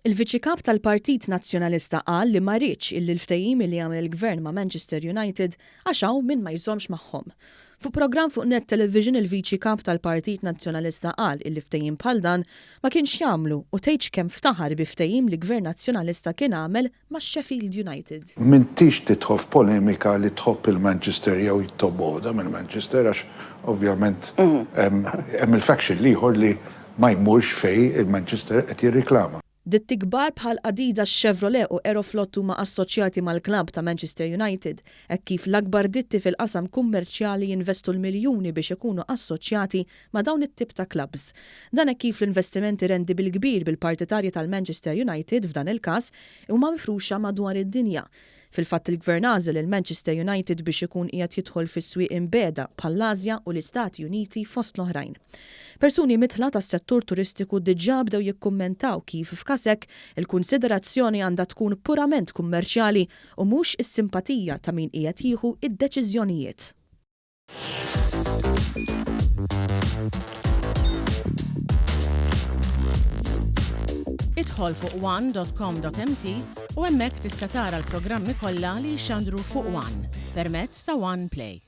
Il-Viċi Kap tal-Partit Nazzjonalista qal li ma riedx illi l-ftehim illi għamel il-Gvern ma' Manchester United għax hawn min ma jżommx magħhom. Fuq programm fuq Net Television il-Viċi Kap tal-Partit Nazzjonalista qal illi ftehim bħal dan ma kienx jagħmlu u tgħidx kemm ftaħar bi ftehim li Gvern Nazzjonalista kien għamel ma' Sheffield United. M'intix tidħol f'polemika li tħobb il-Manchester jew tobgħodha mill-Manchester għax ovvjament hemm il-faction l-ieħor li ma jmurx fejn il-Manchester qed jirriklama. Ditti kbar bħal Adidas, Chevrolet u Aeroflot huma assoċjati mal-klabb ta' Manchester United, hekk kif l-akbar ditti fil-qasam kummerċjali jinvestu l-miljuni biex ikunu assoċjati ma' dawn it-tip ta' klabbs. Dan hekk kif l-investiment irendi bil-kbir bil-partitarji tal-Manchester United, f'dan il-każ, huma mifruxa madwar id-dinja. Fil-fatt il-Gvern għażel lil Manchester United biex ikun qiegħed jidħol fi swieq imbiegħda bħall-Ażja u l-Istati Uniti fost l-oħrajn. Persuni midħla tas-settur turistiku diġà bdew jikkummentaw kif f'każ hekk il-kunsiderazzjoni għandha tkun purament kummerċjali u mhux is-simpatija ta' min qiegħed jieħu d-deċiżjonijiet. Idħol fuq one.com.mt u hemmhekk tista' tara l-programmi kollha li jixxandru fuq One permezz ta' One Play.